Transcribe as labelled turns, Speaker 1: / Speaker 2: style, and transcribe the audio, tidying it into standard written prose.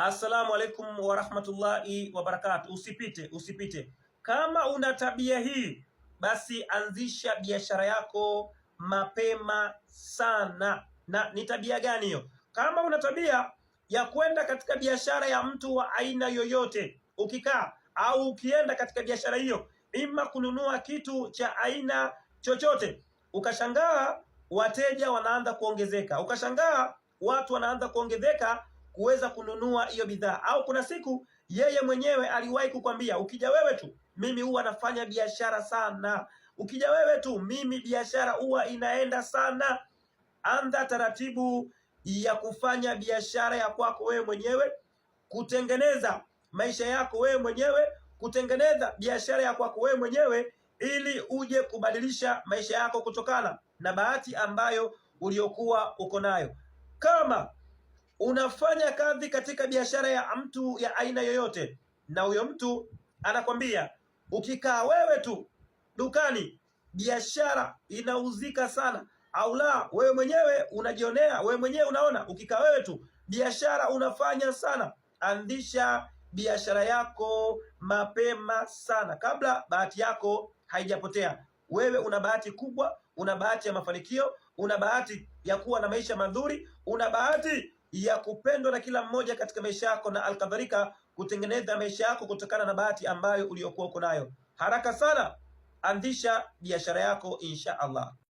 Speaker 1: Assalamu alaikum warahmatullahi wabarakatuh. Usipite, usipite. Kama una tabia hii, basi anzisha biashara yako mapema sana. Na ni tabia gani hiyo? Kama una tabia ya kwenda katika biashara ya mtu wa aina yoyote, ukikaa au ukienda katika biashara hiyo, ima kununua kitu cha aina chochote, ukashangaa wateja wanaanza kuongezeka, ukashangaa watu wanaanza kuongezeka kuweza kununua hiyo bidhaa. Au kuna siku yeye mwenyewe aliwahi kukwambia, ukija wewe tu mimi huwa nafanya biashara sana, ukija wewe tu mimi biashara huwa inaenda sana. Anza taratibu ya kufanya biashara ya kwako wewe mwenyewe, kutengeneza maisha yako wewe mwenyewe, kutengeneza biashara ya kwako wewe mwenyewe, ili uje kubadilisha maisha yako kutokana na bahati ambayo uliokuwa uko nayo. Kama unafanya kazi katika biashara ya mtu ya aina yoyote, na huyo mtu anakwambia ukikaa wewe tu dukani biashara inauzika sana, au la, wewe mwenyewe unajionea, wewe mwenyewe unaona, ukikaa wewe tu biashara unafanya sana. Anzisha biashara yako mapema sana, kabla bahati yako haijapotea. Wewe una bahati kubwa, una bahati ya mafanikio, una bahati ya kuwa na maisha mazuri, una bahati ya kupendwa na kila mmoja katika maisha yako, na alkadhalika kutengeneza maisha yako kutokana na bahati ambayo uliyokuwa uko nayo. Haraka sana anzisha biashara yako insha Allah.